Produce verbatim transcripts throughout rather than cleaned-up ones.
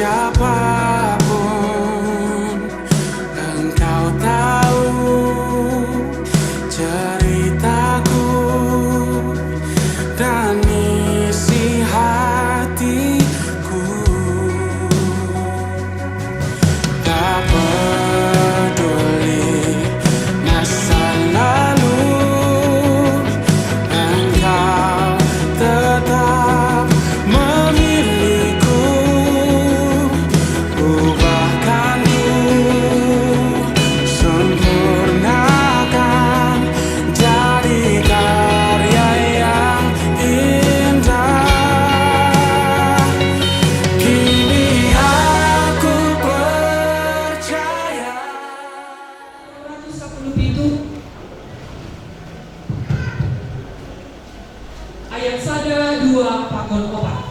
Siapapun, Engkau tahu ceritaku dan isi hatiku. Tak peduli masa lalu, Engkau tetap memilihku. Ubahkanku, sempurnakan, jadi karya yang indah. Kini aku percaya. Seratus sepuluh pintu. Ayat sada dua pakon opat.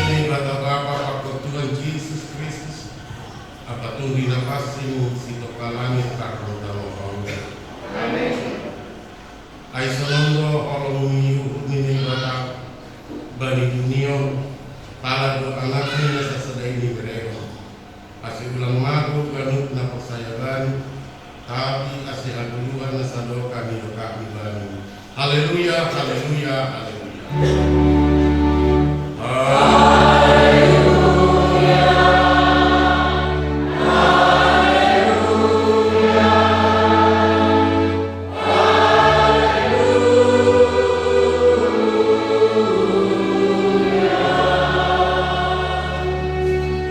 Ini bata Bapa pakon Tuhan Jesus Kristus, apa turi napasimu si toka langit pakon tanoh on. Amen. Ai sonon do holong ni uhur ni Naibata bani dunia on, pala do Anakni na sasada i niberehon. Asi ulang mago ganup na porsaya Bani, tapi asi hagoluhan na sadokah nidokahni Bani. Haleluya, haleluya, haleluya. Haleluya, haleluya. Haleluya.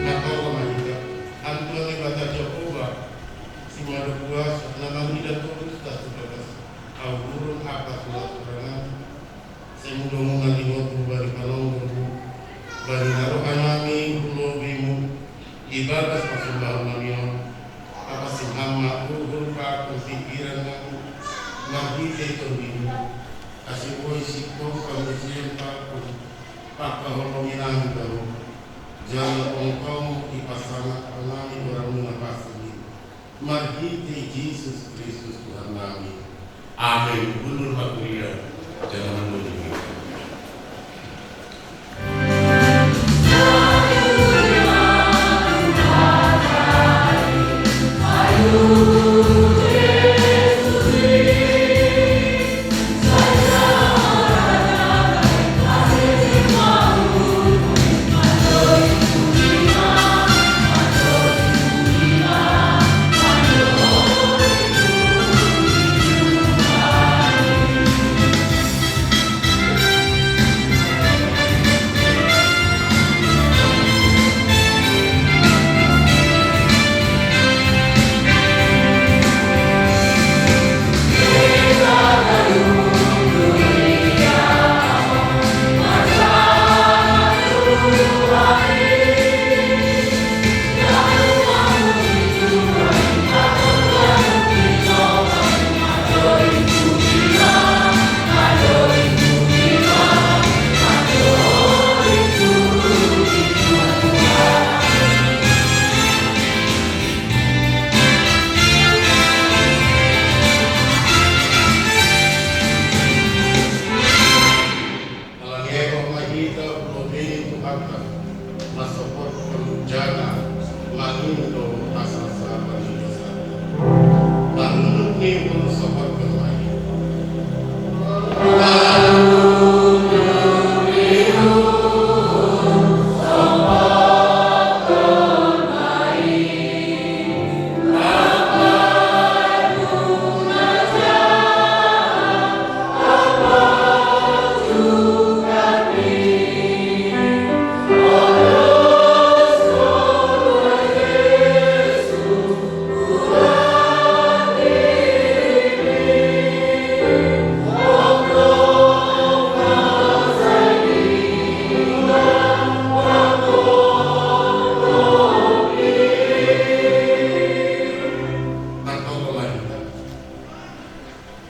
Natopa ma hita, Tuhan Debata Jahowa, si Mahakuasa, na mangidah torusta tu bagas hauhuron ampa tu hatorangan. Sai mudongan na lingotmu bani panongkormu, bani na rohanami hu lobimu, ibagas parsombaonnami on, ampa sing ham ma uhur pakon pingkirannami, marhitei Tondimu, ase boi sintong pangojuen pakon pangkaholonginami Bamu, jala tongtong ipasangaphon hami goarMu na pansing i. Marhitei Jesus Kristus Tuhannami. Amen. Hundul ma kuria, jala hundul ma kuria.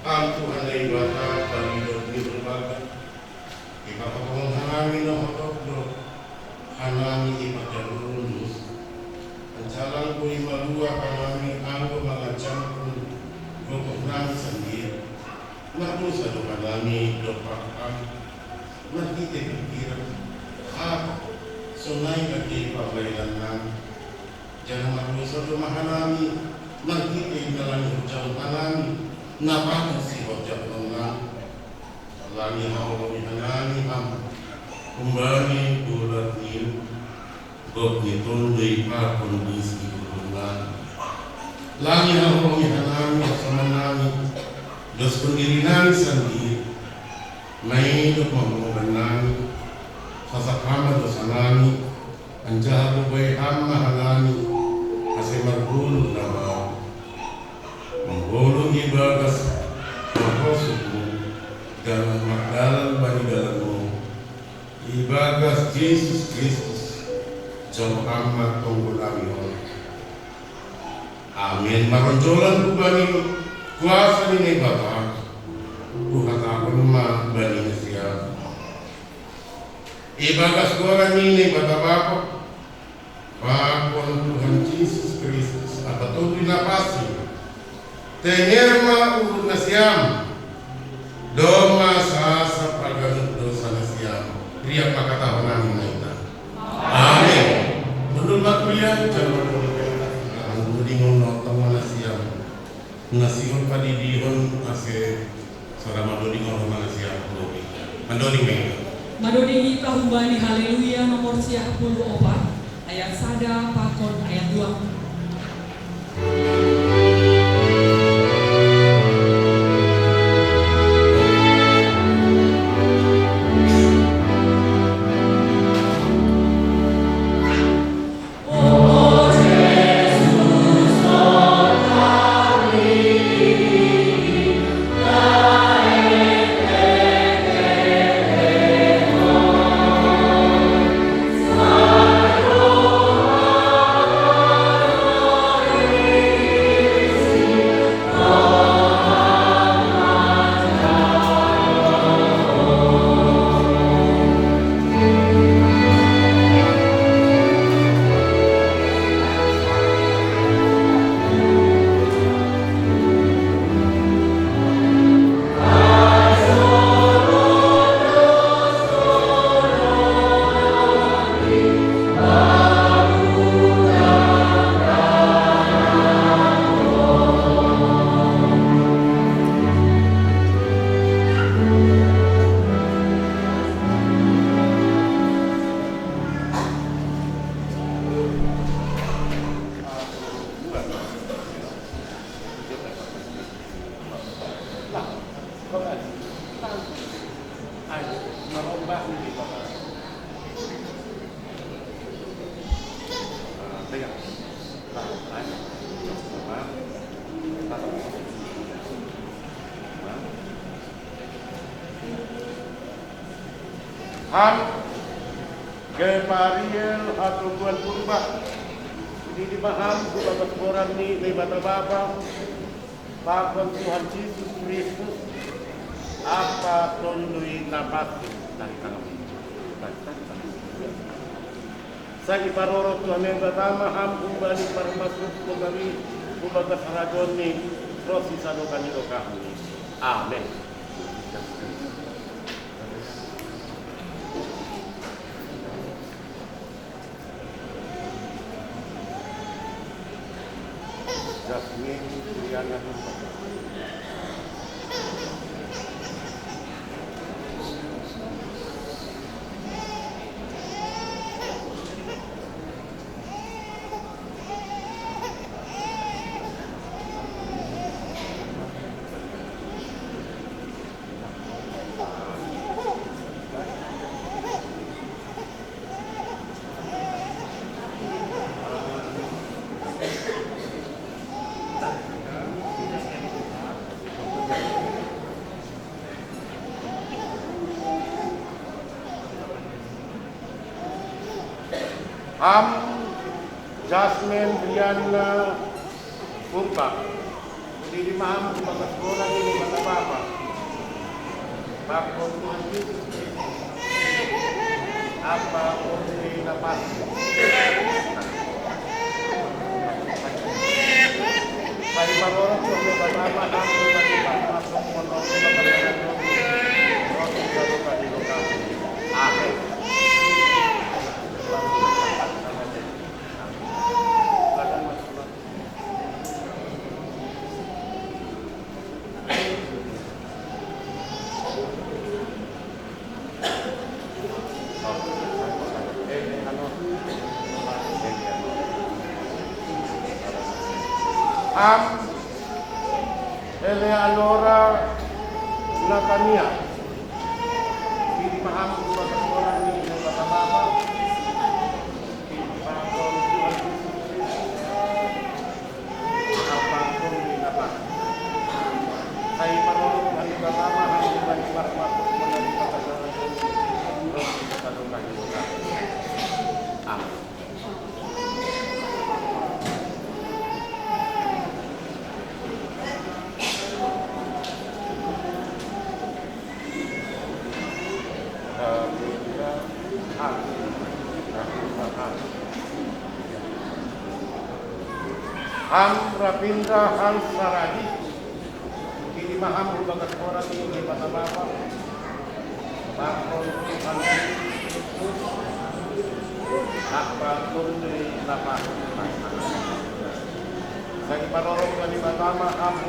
Tuhan Debata, parido ni berbagai. Ipapahongon hanami no hotop do hanami ipajarunus. Ancalang boi malua hanami anggo mangancamkon gogoh nami sandiri. Mardosa do hanami dompak Ham, marhite pikiran, hata, sonai ate pambahenan nami. Jala mardosa do ma hanami marhite na lang hujau hanami, na patut sihojahon nami. Langi haholongi hanami Ham, humbani bolat ni gok ni tondoi pakon bisi di gulungan. Langi haholongi hanami, hasoman nami, doskon diri nami sandiri, na i do pambangunan nami, sasak Ham ma dosa nami, anjaha bobai Ham ma hanami, ase margoluh na baru. Manggoluh ibagas marhosukmu, jala mardalan bani dalanmu, ibagas Jesus Kristus, jalo Ham ma tonggo nami on. Amin. Maronjolan hubani kuasa ni Naibata, huhatahon ma bani nasiam. Ibagas goran ni Naibata Bapa, pakon Tuhan Jesus Kristus, Ama Tonduy Napansing, tenger ma uhur nasiam, domma sasap haganup dosa nasiam. Riap ma hatahon amin ma hita. Amin. Hundul ma kuliah, jalo ma doding, anggo dodingon, notong ma nasiam. Na sihol padidihon ase sada madoding on ma nasiam. Mandoding ma hita. Madoding hita humbani Haleluya nomor sia puluh opat, ayat sada pakon ayat dua. Ham, gabe pariel hatoguan purba, didima Ham hubagas goran ni Naibata Bapa, pakon Tuhan Jesus Kristus, Ama Tonduy Napansing. Sai iparorot Tuhan Naibata ma Ham humbani parmasuk pogari, hubagas harajaon ni ronsi sadokah ni dokahni. Amin. Jasmine Juliana Purba. Ham, Jasmine Brianna Purba, didima Ham hubagas goran ni Naibata Bapa, Pakon Tuhan Yesus Kristus, apa onde napasi. Sai parorot Tuhan Bapa, Anak, Roh Kudus, Amen. Am Eleanora Natania. Pidi maham ku bagas orang ni Bapa-Bapa. Pidi maham ku Tuhan Yesus Kristus. Apa pun di dapat. Sai parorot Tuhan Bapa, Anak, Roh Kudus, Amen. Ham Ravindra Hans Saragi. Pidi maham ku bagas orang ni Bapa-Bapa. Pakon Tuhan Yesus Kristus, apa pun di dapat. Sai parorot Tuhan Bapa, Anak,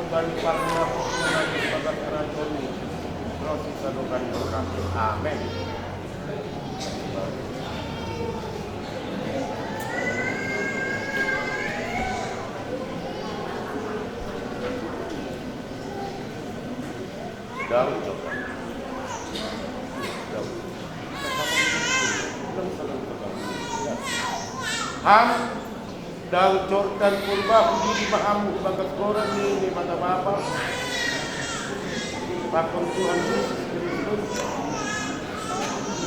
Roh Kudus, Amen. Ham Dang Jordan Purba, pidi maham ku bagas orang ni Bapa-Bapa. Pakon Tuhan Yesus Kristus,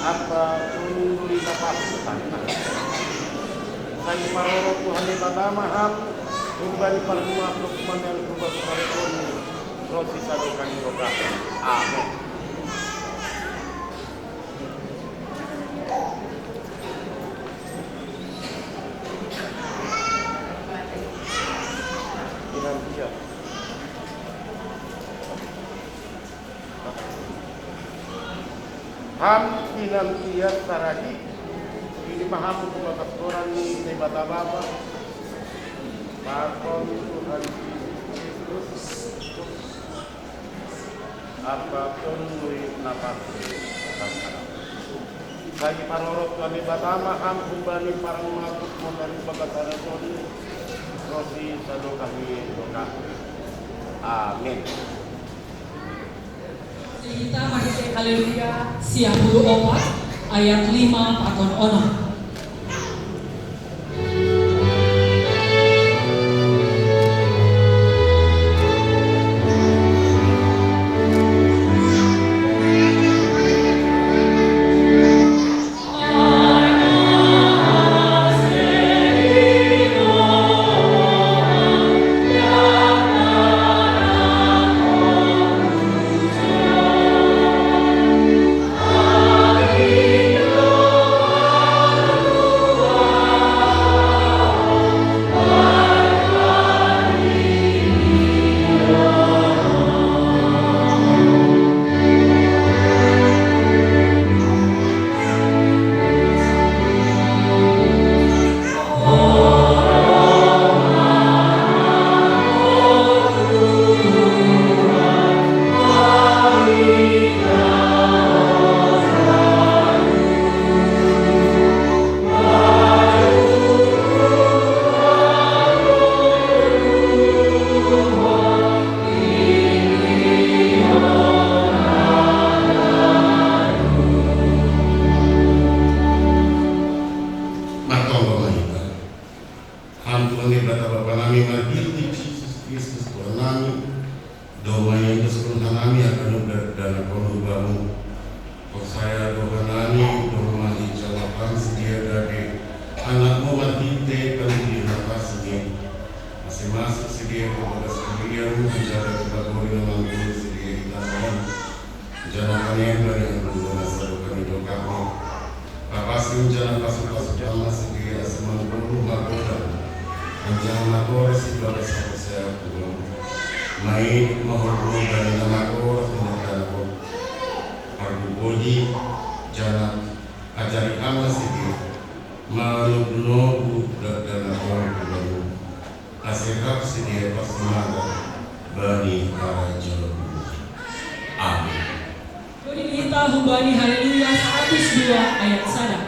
apa pun di dapat. Sai parorot Tuhan Bapa, Anak, Roh Kudus, Amen. Ham Inang Tia Saragi, pidi maham ku bagas orang ni Bapa-Bapa. Pakon Tuhan Yesus Kristus, apa pun di dapat. Sai parorot Tuhan Bapa, Anak, Roh Kudus, Amen. Amin. Kita mahite Haleluya sia puluh opat ayat lima pakon onom. Matongo ma hita. Ham Tuhan Bapa, Bapa nami, marhite Jesus Kristus Tuhan nami, do mangihuthon hanami angka anugerah na hinaholonmu. Porsaya do hanami, do manjalo ham sidea gabe anakmu marhite pangudihon na pasu i. Mase masuk sidea tu bagas huriamu, manjalo tu pagori na manggohi sidea i tano on. Jala Nembari yang guna masa bukan hidup kami. Papasin jana pasu-pasu kama sendiri asa manggulu magoda. Anjang magora si baba saya pulang. Main mahulu dan magora tindakan aku. Aku bodi jana ajari kama sendiri. Manogu-nogu dan aku pulang. Asirap sendiri pas maga bani arajul. Amin. Doding hita hubani Haleluya seratus dua ayat sada.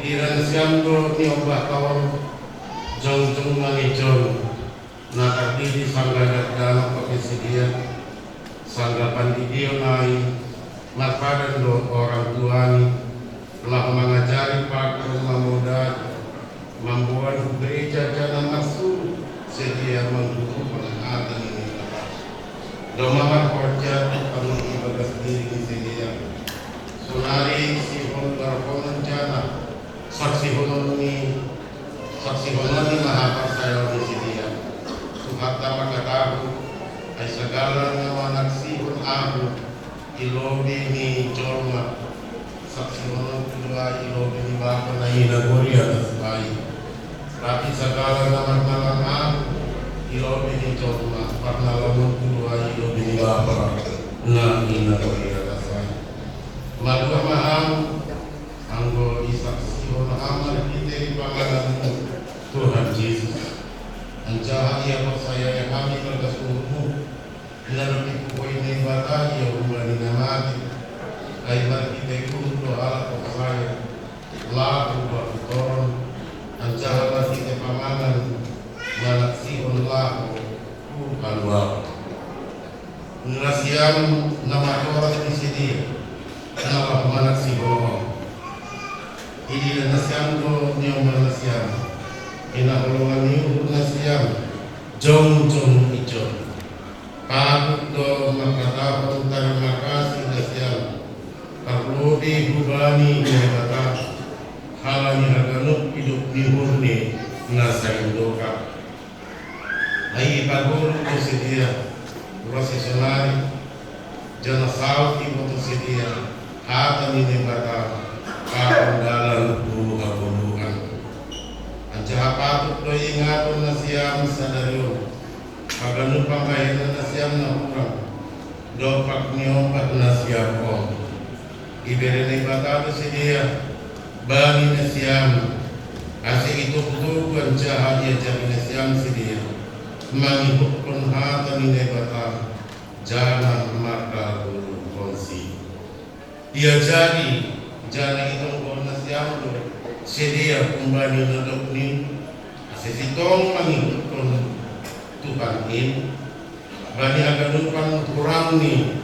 Giliran siam do ni ombah kawan jongjong mangijon. Nakardidi sangga dakdanak pakai sidia, sangga pandidion ai, marpadan do orang tuani, laho mangajari pakon mamodai, mamboan hu gereja jana marsuru sidia mangguru pangahatan ini. Doma markorja panon ibagas diri ni sidia. Sonari sihon barhonon jana saksihonon ni Saksi hononi ma haparsayaon ni sidia. Tuhanta mangkatahon, ai sagala na manaksihon ahu i lobei ni jolma, saksi hononku do ai i lobei ni Bapa na i nagori atas ai. Tapi sagala na marnalang ahu i lobei ni jolma, parnalangonku do ai i lobei ni Bapa na i nagori atas ai. Maluah ma hamu, anggo isaksihon hami marhitei pangananmu, Tuhan Jesus. Anjaha ia porsayai hami margas uhurmu, na dob ipuhoi Naibata ia humbani na mate, ai marhitei uhur do halak porsaya, laho hubaputoron, anjaha marhitei panganan, manaksihon laho hu haluaon. Nasiam na matoras ni sidia, na laho manaksihon on. Ididah nasiam do niombah nasiam, hinaholongan ni uhur nasiam, jongjong ijon. Patut do mangkatahon tarima kasih nasiam, tarlobei hubani Naibata, halani haganup idop ni uhurni na saindo ka. Ai ipagoluk do sidia, ro sisonari, jana saut iboto sidia hata ni Naibata, pakon dalan hu hagoluhan. Anjaha patut do iingaton nasiam sadari on, haganup pambahenan nasiam na hurang, dompak niombah nasiam on. Ibere Naibata do sidia, bani nasiam, ase itogutogu anjaha iajari nasiam sidia, mangihuthon hata ni Naibata, jana mardalan hu haganup. Iajari, jana itonggohon nasiam do sidia humbani na dob ni, ase sintong mangihuthon Tuhan in, bani haganupan hurang ni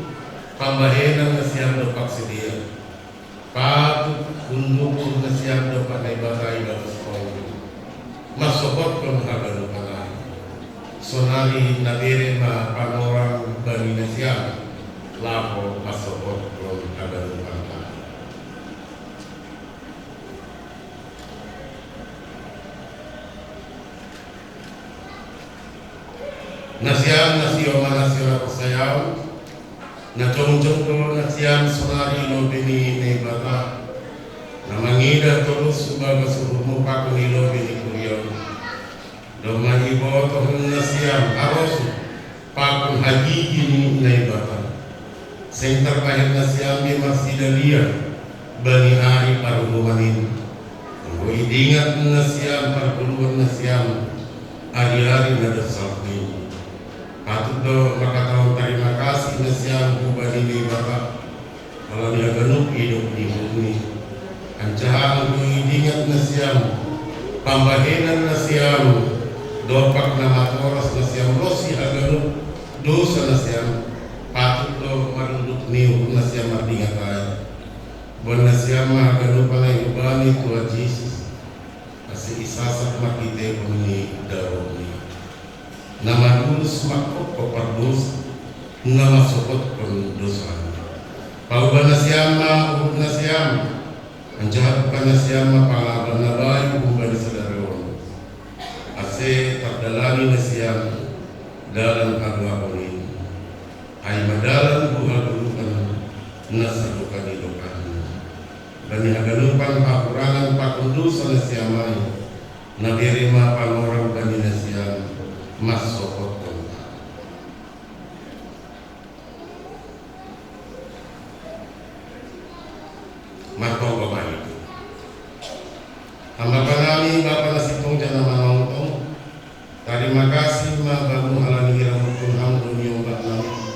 pambahenan nasiam dompak sidia. Patut hundul nasiam dompak Naibata ibagas on, mansopothon haganupan an. Sonari na bere ma panorang bani nasiam, laho mansopothon haganupan an. Nasiam na sio manasio na porsayaan, na jongjong do nasiam sonari i lobei ni Naibata, na mangidah torus hubagas uhurmu pakon i lobei ni kuria on. Domma Ibotoh nasiam arosu pakon hagigi ni Naibata. Seng tarbahen nasiam be marsidalia bani ari paruhuman in. Anggo idingat nasiam pargoluhan nasiam ari-ari na dosa i. Patut do mangkatahon tarima kasih nasiam hubani Naibata. Ala ni haganup idop ni uhurni. Anjaha anggo idingat nasiam pambahenan nasiam dompak na matoras nasiam ronsi haganup dosa nasiam, patut do marunduk ni uhur nasiam mardingat ai. Boan nasiam ma haganupan ai hubani Tuhan Jesus, ase isasak marhitehon ni darahni. Na manurus manghophop pardosa, na mansopotkon dosana. Paubah nasiam ma uhur nasiam, anjaha buka nasiam ma pangabahan na bayu humbani sadari on. Ase tardalani nasiam dalan haluahon in. Ai ma dalan tu hagoluhan na sadokah ni dokahna. Bani haganupan hahurangan pakon dosa nasiam ai, na bere ma panorang bani nasiam mansopotkon. Martonggo ma hita. Ham Bapa nami, Bapa na sintong jala na manongtong, tarima kasih ma Bamu ala ni hiramothon Ham do niombah nami.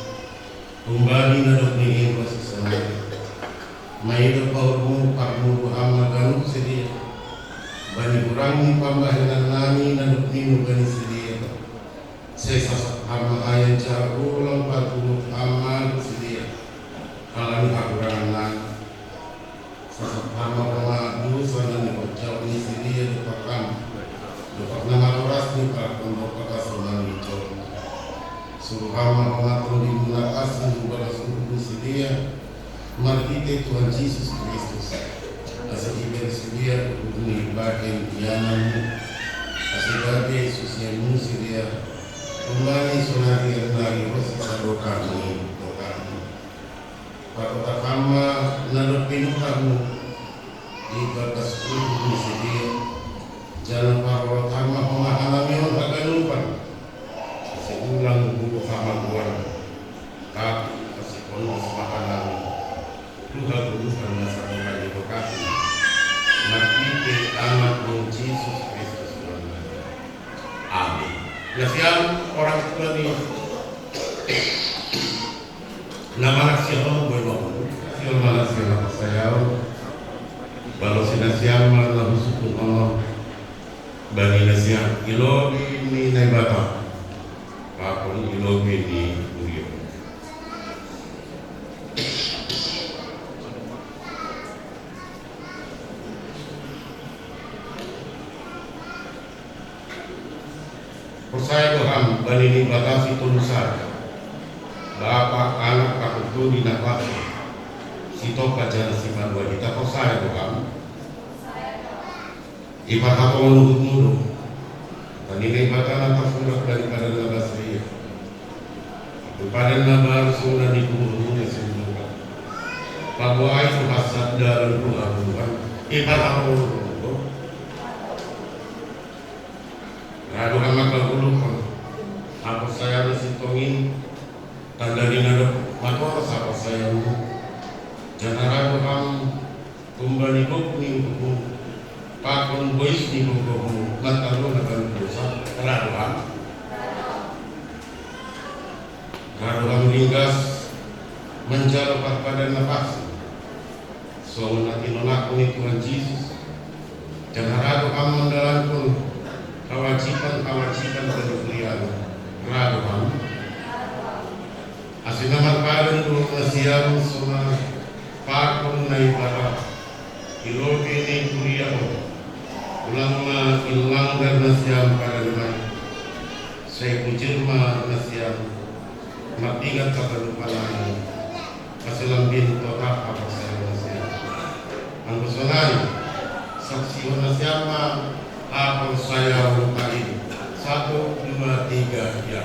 Humbani na dob ni in ro sisonari. Maido paurmu parmudu Ham ma ganup sidea. Bani hurang ni pambahenan nami na dob nimu bani sidea. Sai sasap Ham ma ai anjaha ulang parmudu Ham ma sidea. Ala ni hahurangan nami. Sasap Ham ma homa dosa na niporsea ni sidea dompak Ham. Dompak na matoras ni parkon dompak asa mangijon. Suru Ham ma homa Tondimu na asing hubagas uhur ni sidea. Marhite Tuhan Jesus Kristus. Asa ibere sidea uhurni bahen ianan. Asa gabe susianmu sidea. Humbani sonari ro ronsi sadokah ni dokahna. Parhata Ham ma na dob pinuharmu ibagas uhur ni sidea, jala parhata Ham ma homa hanamion haganupan, ase ulang huboan hamagoan, tapi ase pos ma hanami tu hagoluhan na sadokah ni dokahna, marhite Anakmu Jesus Kristus Tuhannami. Amin. Nasiam orang tua ni na manaksihon boi ma. Sihon ma nasiam haporsayaon. Balosi nasiam ma na husungkun on bani nasiam i lobei ni Naibata pakon i lobei ni huria. Porsaya do Ham bani Naibata Sitolu Sada, Bapa, Anak, pakon Tondi na Parsing, Sitopa jala Sipaluah hita. Porsaya do Ham. Iparhatongkon uhurmu do. Bani Naibata na tarsurat bani Padan na Basaria. Padan na baru songon na nigurumu na sinurat. Paboa i tu hansat dalan tu hagoluhan. Iparhatongkon uhurmu do. Ra do Ham mangkagoluhon haporsayaon na sintong i, tanda ni na dob matoras haporsayaonmu. Jala ra do Ham humbani gok ni uhurmu pakon bois ni gogomu, mantong do na ganup dosa. Ra do Ham. Ra do Ham ringgas manjalo parpadan na parsing, songon na tinonahon ni Tuhan Jesus. Jala ra do Ham mandalankon kawajiban-kawajiban bani huriamu. Ra do Ham. Ase na marpadan do nasiam songon pakon Naibata i lobei ni huria on. Ulang ma dilanggar nasiam padanmu i. Sai bujur ma nasiam mardingat haganupan nami, asa lambin totap haporsayaon nasiam. Anggo sonari, saksihon nasiam ma haporsayaon nami. Satu, dua, tiga, ya.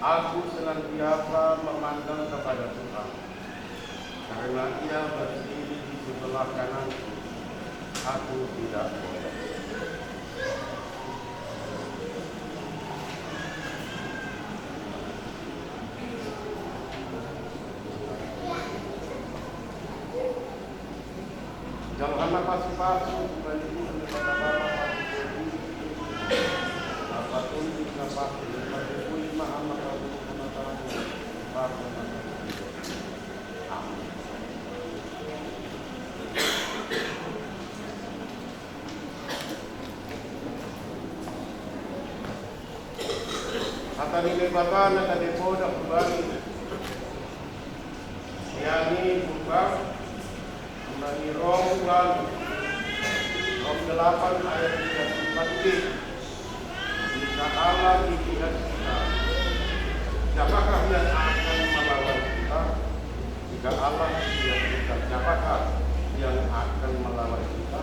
Aku senantiasa memandang kepada Tuhan, karena Ia berdiri di sebelah kananku. Aku tidak boleh. Jalo hana pasu-pasu, bani Tuhan kata Bapa, pasu-pasu. Apa pun kita pasu, pasu pun mahal, maka pun kata Bapa, pasu, maka pun. Amin. Hata ni Debata na tadepoda hubani. Yani buka, hubani Rom ulan, Rom delapan ayat tiga puluh empat b. Jika Allah di pihak kita, siapakah yang akan melawan kita? Jika Allah di pihak kita, siapakah yang akan melawan kita?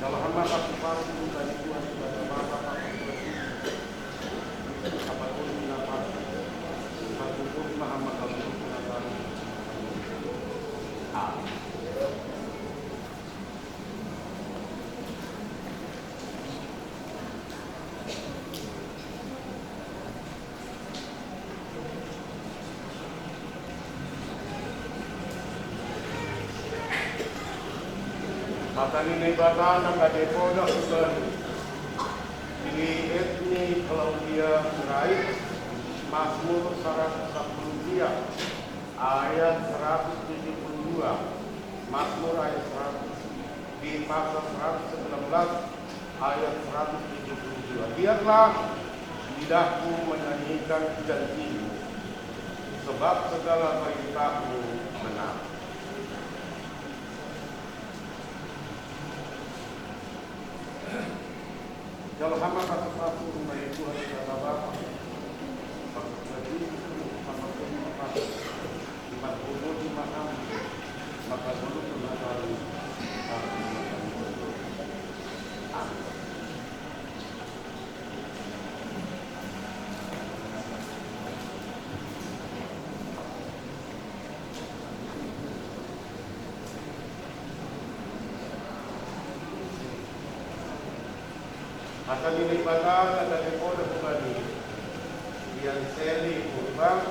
Kalau hamba pasu-pasu dari Tuhan kepada Bapa, pasu-pasu, apa pun binatang, pasu pun mahal, maka pun binatang. Amin. Hata ni Debata na tadepoda hubani. Ini etni Claudia Sirait, Mazmur seratus sepuluh dia, ayat seratus tujuh puluh dua, Mazmur ayat seratus, di pasal seratus sembilan belas, ayat seratus tujuh puluh dua. Biarlah lidahku menyanyikan janjimu, sebab segala perintahmu benar. Jalo hamba pasu-pasu, bani Tuhan kata Bapa, pasu-pasu, hamba pun pasu, hamba pun mahal, maka pun mahal. Amin. Hata ni Debata na tadepoda hubani. Ian Seli Purba,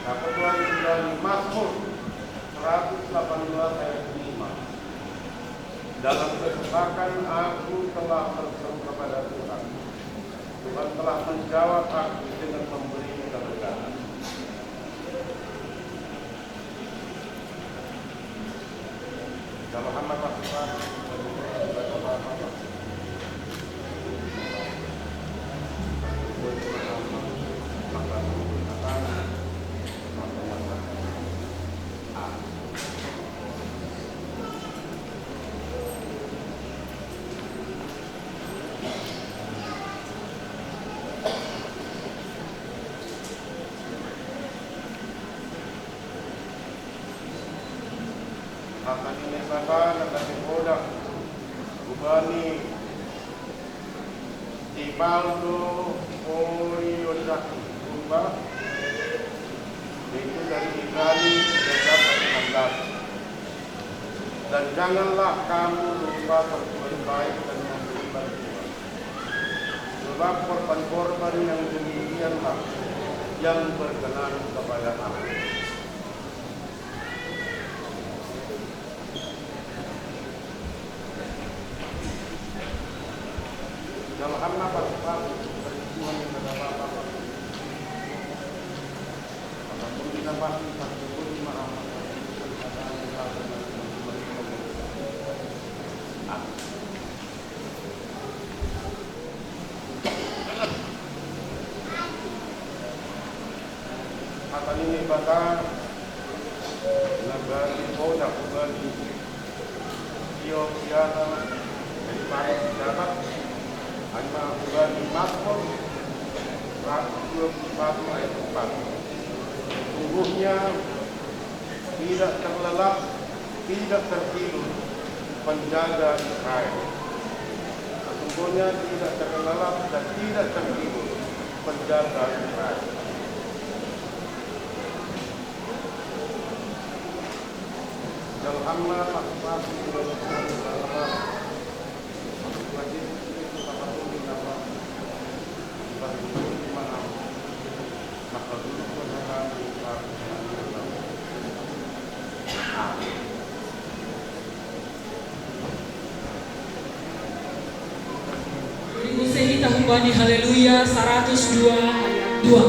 dapat dari Mazmur seratus delapan belas ayat lima. Dalam kesesakan aku telah berseru kepada Tuhan. Tuhan telah menjawab aku dengan memberi kelegaan. Kalau hamba pasu-pasu, Hata ni Debata na tadepoda hubani Tibaldo Oriozaki Purba, yaitu dari Ibrani tiga belas ayat enam belas. Dan janganlah kamu lupa berbuat baik dan memberi bantuan. Sebab korban-korban yang demikianlah yang berkenan kepada Allah. Kalau hamba pasu-pasu, Tuhan yang ada apa-apa. Apapun kita pasti, pasti pun mahal. Hata ni Debata na tadepoda hubani Tio Piana, dari Paris, Jakarta, hanya hubani Mazmur seratus dua puluh satu ayat empat. Sungguhnya tidak terlelap, tidak tertidur, penjaga Israel. Satu Pokoknya tidak terlelap dan tidak tertidur menjaga Israel. Dalam hamba masing-masing dalam Tuhan dalam wajib itu sama pun di nama Tuhan di malam. Maka dulu pun akan diungkap. Amin. Uri Musehi Tahubani Haleluya seratus dua dua.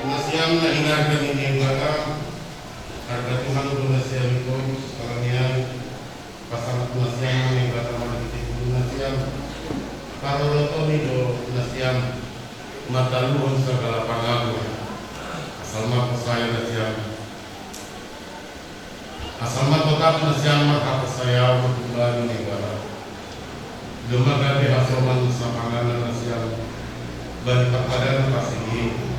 Nasiam na hinarga ni Debata, harga Tuhan tu nasiam itu, sakanyan, pasal nasiam ni Debata mari kita itu nasiam, paroloton itu nasiam, mataluhon sagala pangago, asal maposaya nasiam, asal matotap nasiam marhaposayaon humbani Debata. Domma gabe hasoman sapanganan nasiam, bani parpadanan pasigin,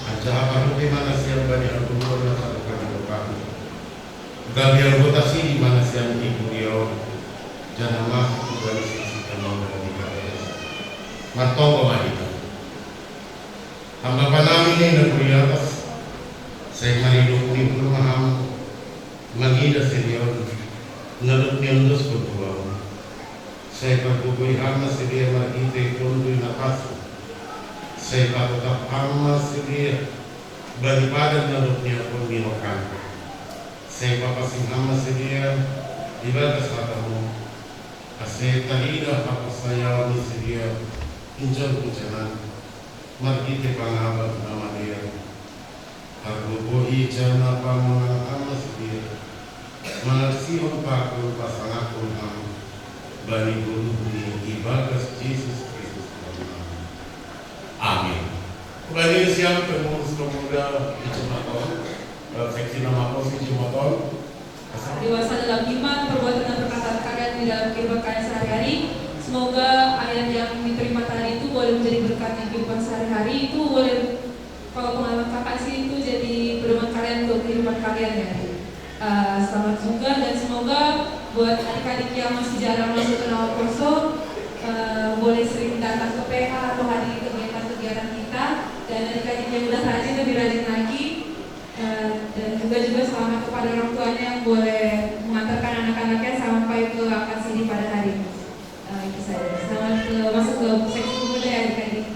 anjaha paruti ma nasiam bani hagogohon na sadokah ni dokahni. Gabe anggota sidi ma nasiam i kuria on, janah masuk hubani sisi na mauliate. Martonggo ma hita. Ham Bapa nami na di atas, sai maridop ni uhur ma Ham, mangidah sidea on, na dob niondoskon tu Ahu. Sai pargogohi Ham ma sidea marhitei Tonduy Napansmu. Sai patotap Ham ma sidea bani padan na dob niapon ni roham. Sai papansing Ham ma sidea ibagas hatamu, ase tarida haporsayaon ni sidea injon hujanan, marhitei pangabaon na madear. Pargogohi janah pangonan Ham ma sidea, mangarsihon pakon pasangapon Ham bani goluhni ibagas Jesus Kristus Tuhan nami. Amin. Kembali siang pengurus pemuda di Jemaat, eh, seksi nama posisi Jemaat. Dewasa dalam iman, perbuatan, dan perkataan kalian di dalam kehidupan kalian sehari-hari. Semoga ayat yang diterima tadi itu boleh menjadi berkat di kehidupan sehari-hari. Itu boleh, kalau pengalaman kakak sih, itu jadi pedoman kalian untuk kehidupan kalian ya. Eh, selamat juga dan semoga buat adik-adik yang masih jarang masuk ke Nawa Poso, eh, boleh sering datang ke P H atau hadiri kegiatan-kegiatan kita. Dan adik-adik yang udah rajin lebih rajin lagi. Eh, dan juga, juga selamat kepada orang tuanya yang boleh mengantarkan anak-anaknya sampai ke lokasi ini pada hari ini. Eh, itu saja. Selamat ke, masuk ke seksi pemuda ya, adik-adik.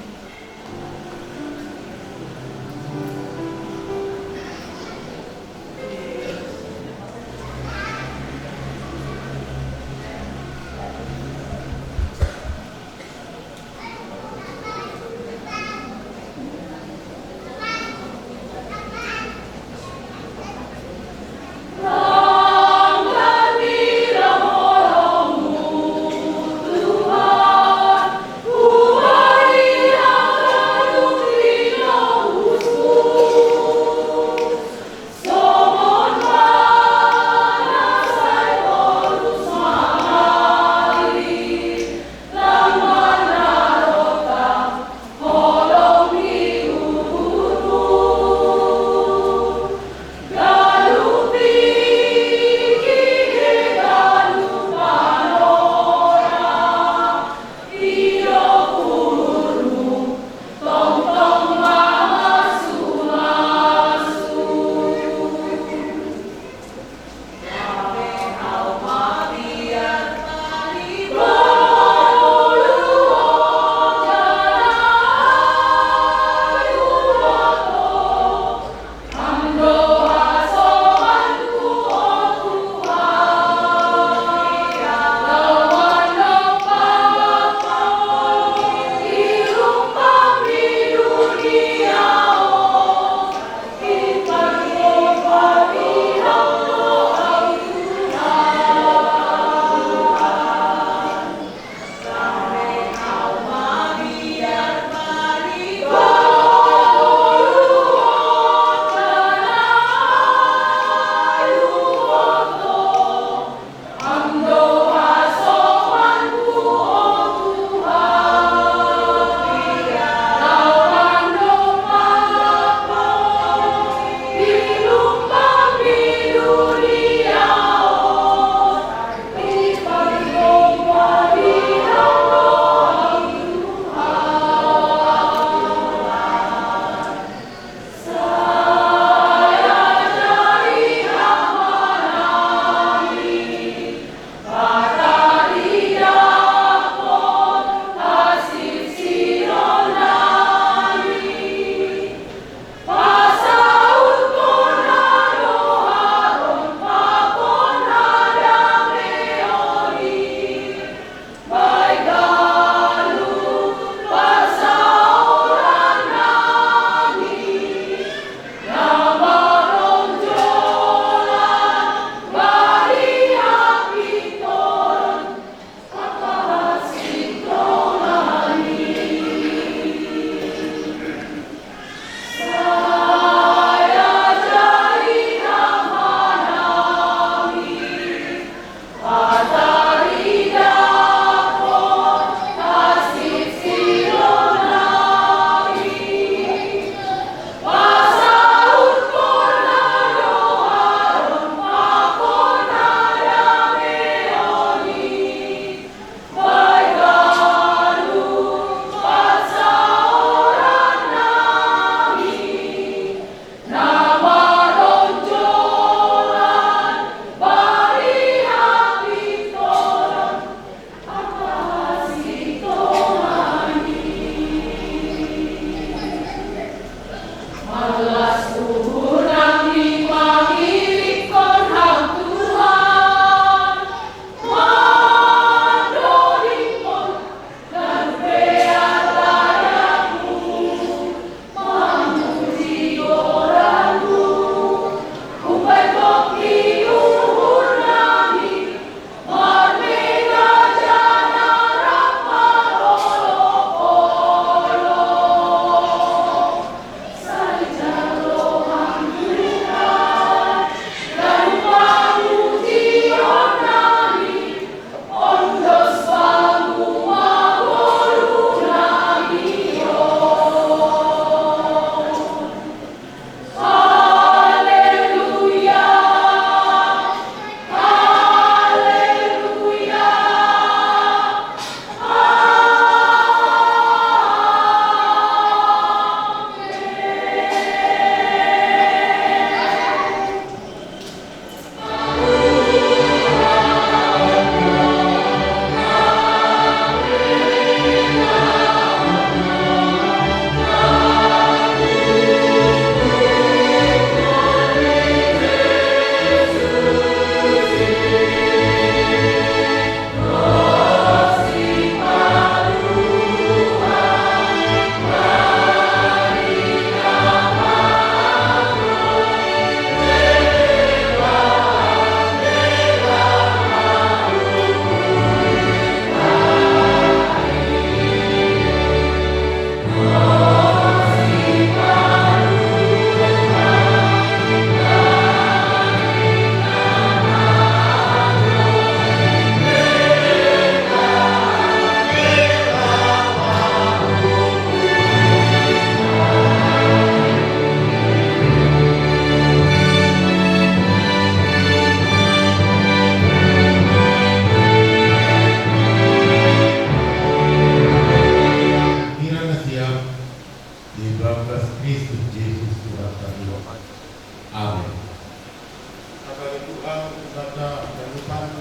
Kata dalupan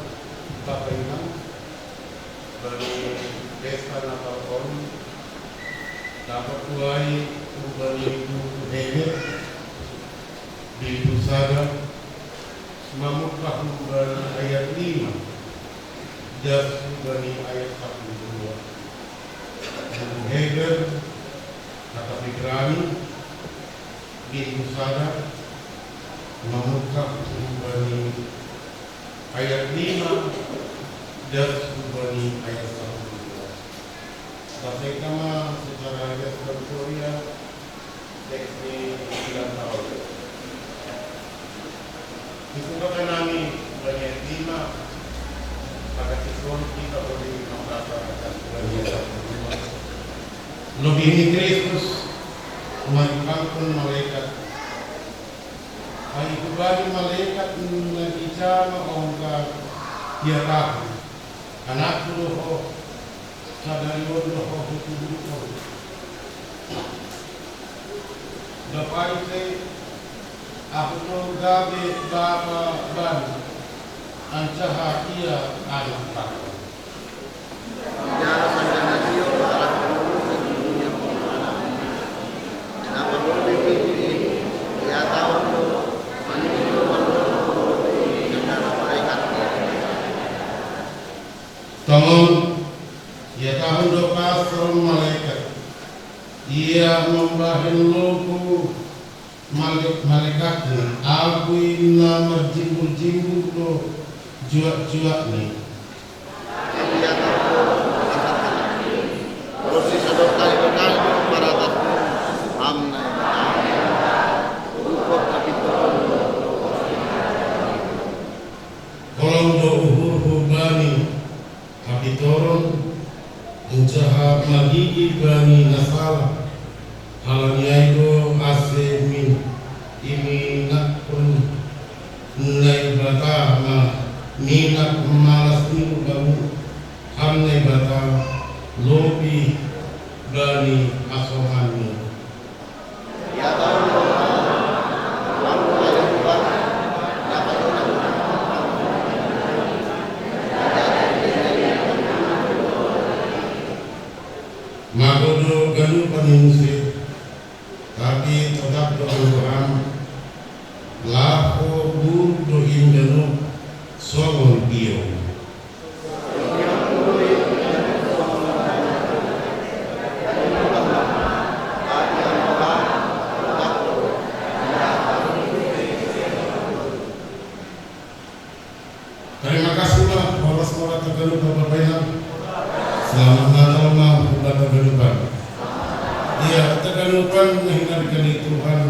Bapa Inang bani pesta Natal on, dapat tuai umbani buku Heger, bindu sada, mamukah umbani ayat lima, jas umbani ayat sapuluh dua. Buku Heger, kata Ibrani, bindu sada, mamukah umbani ayat lima, jas umbani ayat sapuluh dua. Bahasa itama secara jas dan Korea, teksnya sembilan tahun. Itu kata nami umbani ayat lima, maka siswon kita boleh membaca jas umbani ayat sapuluh dua. Lebih ni Kristus, mari pangkun malaikat. Ai kubali malaikat na bicara ongka dia tahu. Anakku do ho, sadari on do ho hutubuhon. Gapai pe, aku do gabe bapa bani, ancaha ia anak bapa. Jala sanjana sio alat pengurusan dunia pembangunan. Kenapa boleh begini? Ia tahu tu, manusia manusia sanjana malaikat. Tongon, ia tahu do pasal malaikat. Ia mambahen loku male-, malaikatna, abu i na marjimbur-jimbur do juak-juakni. Holong do uhurhu bani hapintoron, ancaha magigi bani na sala. Halani ai do ase min-, iminakkon Naibata ma minak malas ni ubamu, ham Naibata, lobi bani hasomanmu. Mago do ganupan ni muse, tapi totap do anggo ham, laho buruk do indamu songon biou. Terima kasih ma, horas ma hata ganup Bapak Inang. Selamat Natal ma hubanta ganupan. Ia, hata ganupan na hinarga ni Tuhan.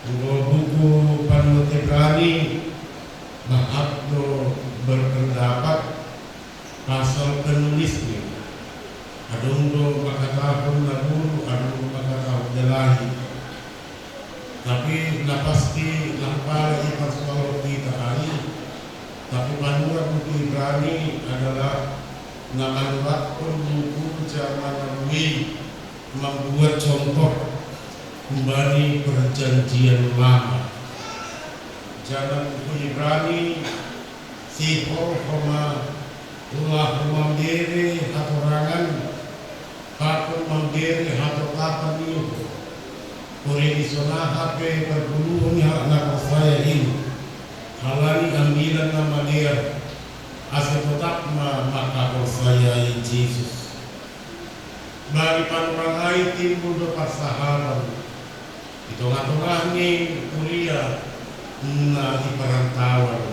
Anggo buku Panuntut Ibrani, maaf do berpendapat pasal penulisnya. Adong do mangkatahon na buruk, adong do mangkatahon na lahi. Tapi na pasti, na pala i parsualon hita ai, tapi panurat buku Ibrani adalah na manuratkon buku jaman na boi mambuat contoh humbani Perjanjian Lama. Jaman buku Ibrani, sihol homa laho mambere hatorangan, pakon mambere hatotapan ni uhur. Hori ni sonaha pe parguru ni halak na porsaya i, halani ambilan na madear, ase totap ma mangkaporsayai Jesus. Bani panorang ai timbul do parsahapan di tongah-tongah ni kuria na i parantauan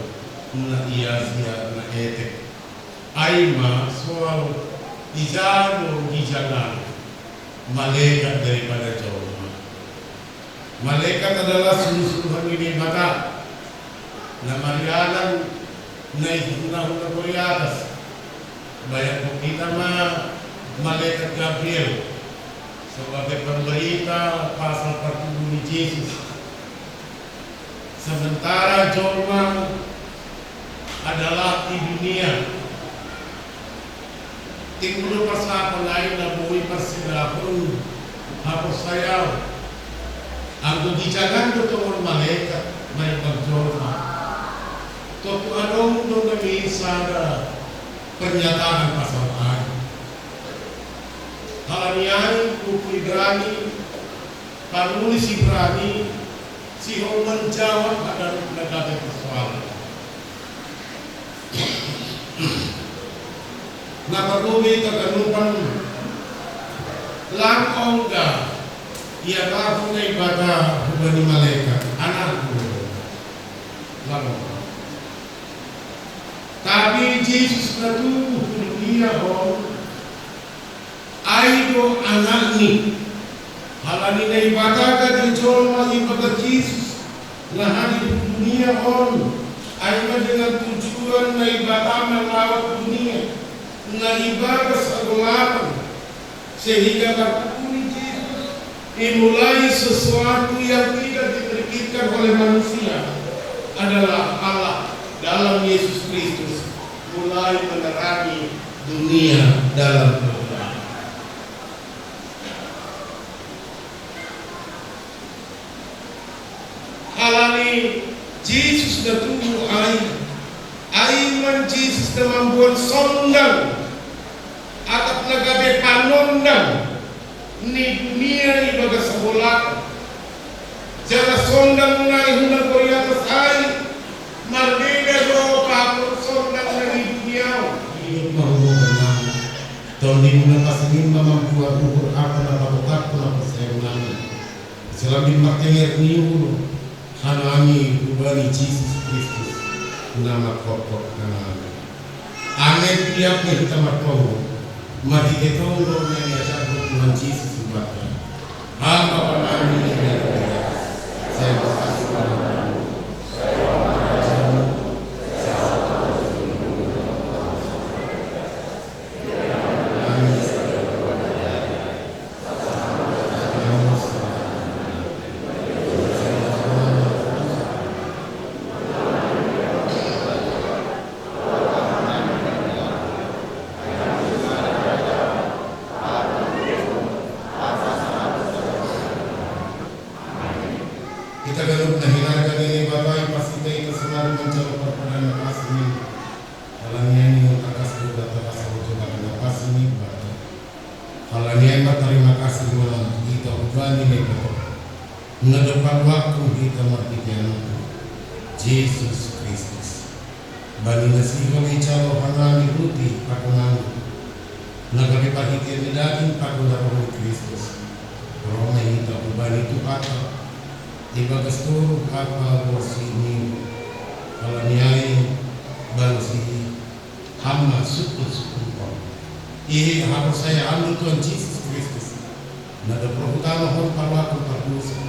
na i Asia na etek. Ai ma soal ija do dijangan, malaikat daripada jolma. Malaikat adalah suluh-suluhan ni Debata, na marianan na i hula-hula di atas. Bayangkon hita ma malaikat Gabriel sebagai pemberita pasal partubuh ni Jesus. Sementara jolma adalah di dunia. Timbul do parsahapan lain na boi parsilahon haporsayaon. Anggo dijangan do tongon malaikat, malaikat jolma. Toku adong do nami sada pernyataan pasal ai. Halani ai buku Ibrani, panulis Ibrani, sihol manjawab hadap na gabe persoalan. Na parlobei taganupan, lang ongga iarahon Naibata hubani malekat, anakku. Lang ongga. Tapi Jesus na tubu hu dunia on, ai do anakni. Halani Naibata gabe jolma ibagas Jesus na hadir hu dunia on, ai ma dengan tujuan Naibata manawat dunia na ibagas hagolapan, sehingga marpudi Jesus, dimulai sesuatu yang tidak dipikirkan oleh manusia, adalah Allah dalam Yesus Kristus mulai menerangi dunia dalam kegelapan. Halani Jesus na tubu ai, ai ma Jesus na mamboan sondang, atap na gabe panondang ni dunia ibagas hagolapan. Jala sondang nai hu nagori atas ai, marbeda do pakon sondang na di dunia on. Idop ma hu ho, Tuhan nami. Tondimuna pasing in ma mamboan uhur aha na patotap hu na porsea nami. Salambin martenger ni uhur hanami hubani Jesus Kristus na manghophop hanami. Ame piak ma hita martonggo, marhite tonggo na niajarhon Tuhan Jesus hubanta. Ham Bapa nami na di atas, sai ma pasu-pasu ma rohamu, sai rohamu marajam, sai hatamu marhite Hita ganup na hinarga ni Naibata, i parsita hita sonari manjalo parpadan na pansing i. Halani ai ninna tangkas do hata pasahaton parpadan na pansing i hubanta. Halani ai martarima kasih ma hita hubani Naibata, na dob paluahon hita marhite Anakna, Jesus Kristus. Bani na sihol ijalo hanami ruti pakon anggur, na gabe parhitean ni daging pakon na roh ni Kristus, ro ma hita hubani Tuhanta, ibagas toruh ampa borsih ni uhur. Halani ai, balos i, Ham ma sungkun-sungkunkon. Iha haporsayaanmu Tuhan Jesus Kristus, na dob ro hu tanoh on paluahon pardosa.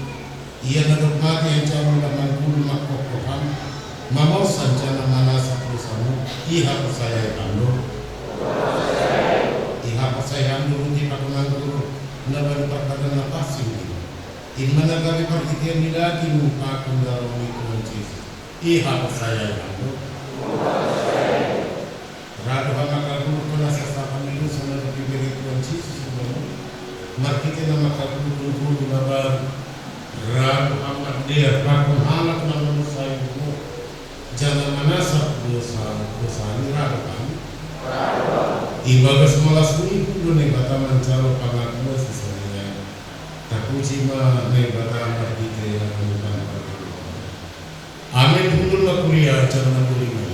Ia na dob mate anjaha mulak manggulu manghophop Ham, mamorsan janah manasap dosamu, ihaporsayaon Ham do. Ihaporsayaon Ham do ruti pakon anggur na bani parpadan na pansing i. In ma na gabe parhitean ni daging pakon na roh ni Tuhan Jesus, ihaporsayaon Ham do. Ra do Ham mangkabulhon hasasapatan ni dosa na dob ibere Tuhan Jesus hubamuna, marhite na mangkabulhon ngolu na baru. Ra do Ham mardear pakon halak na manusahi uhurmu, janah manasap dosa-dosami. Ra do Ham. Ibagas malas ni uhurmu do Naibata manjalo pangakuan sisonari an. Tapuji ma Naibata marhite na panutan parguru. Amen. Hundul ma kuria janah manguli ma.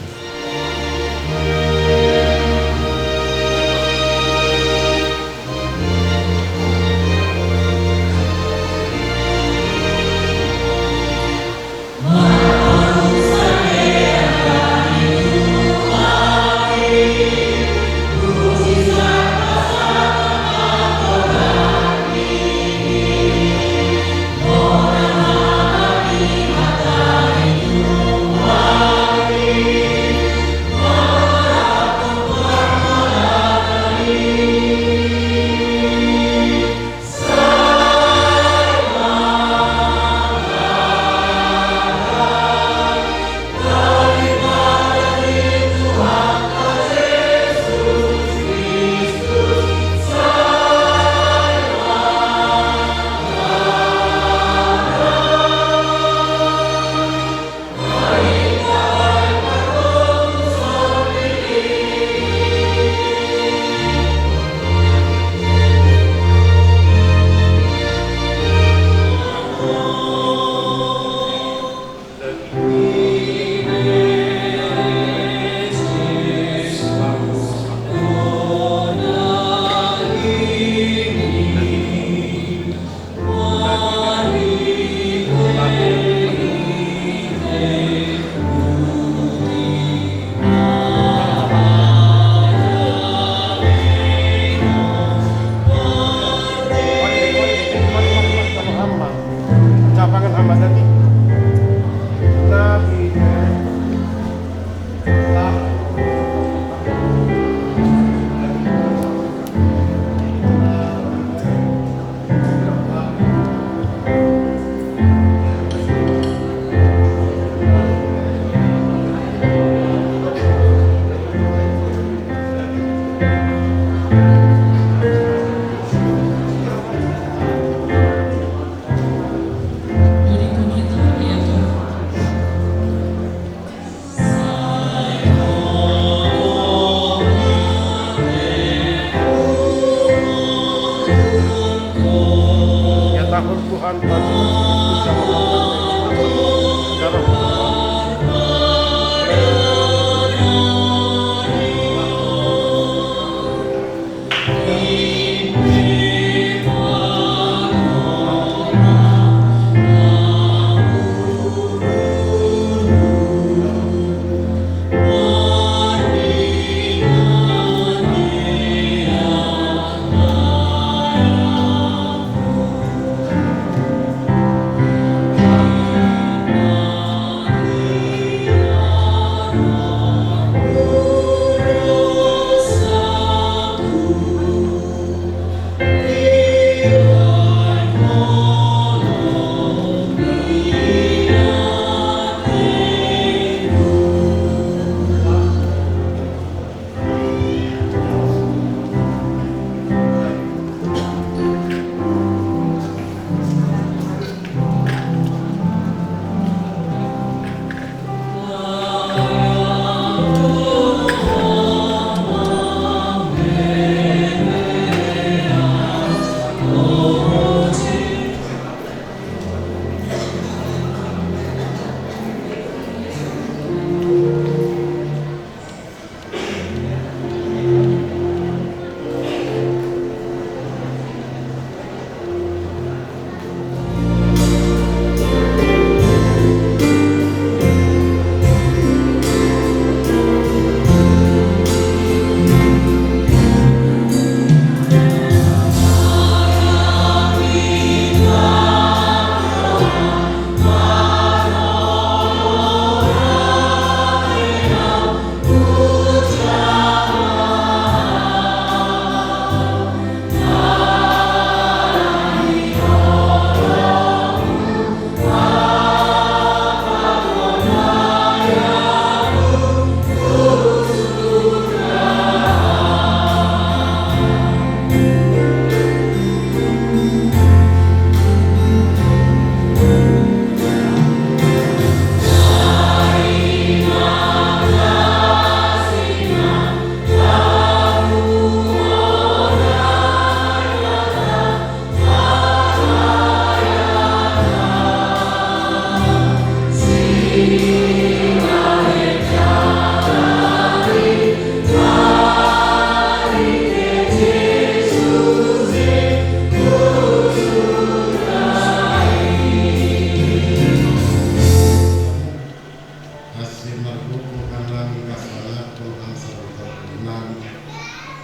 Asi marhubung hanami kasala Tuhan sarta nami.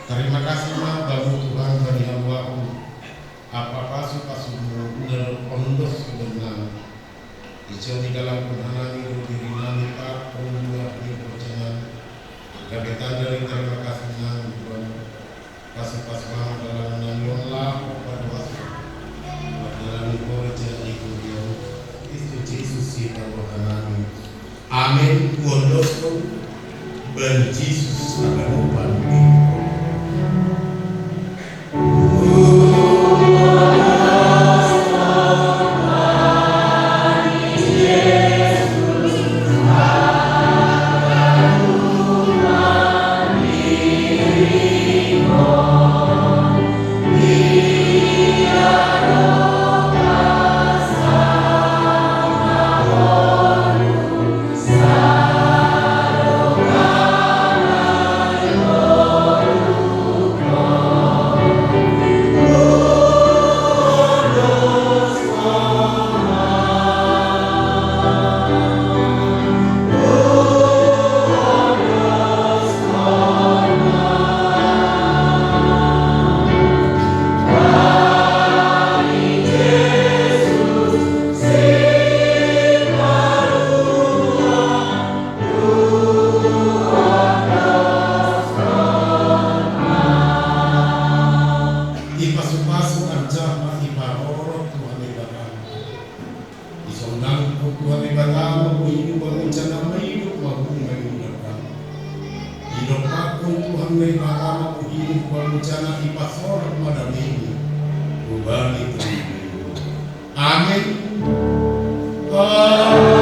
Tarima kasih ma Bamu Tuhan bani hamu, apa pasu-pasumu ndalok ondos tu bennami. Ijo ni dalam hanami do diri nami pat pembuat ni bojanan. Gabe tanda ni tarima kasih nami Tuhan. Pasu-pasu ma dalan nami on laho padoas. Dalan ni bojanan i Kristus Jesus si padoa nami. Amin. Kuondoskon bani Jesus haganupan. Ipasu-pasu anjaha iparorot Tuhan Debata. Isondangkon Tuhan Debata ma bohim, bamu jana maido ma bohim maido. Idompakkon Tuhan Debata ma bohim, bamu jana ipasorot ma dameini. Hubani Tuhan. Amin. Amin.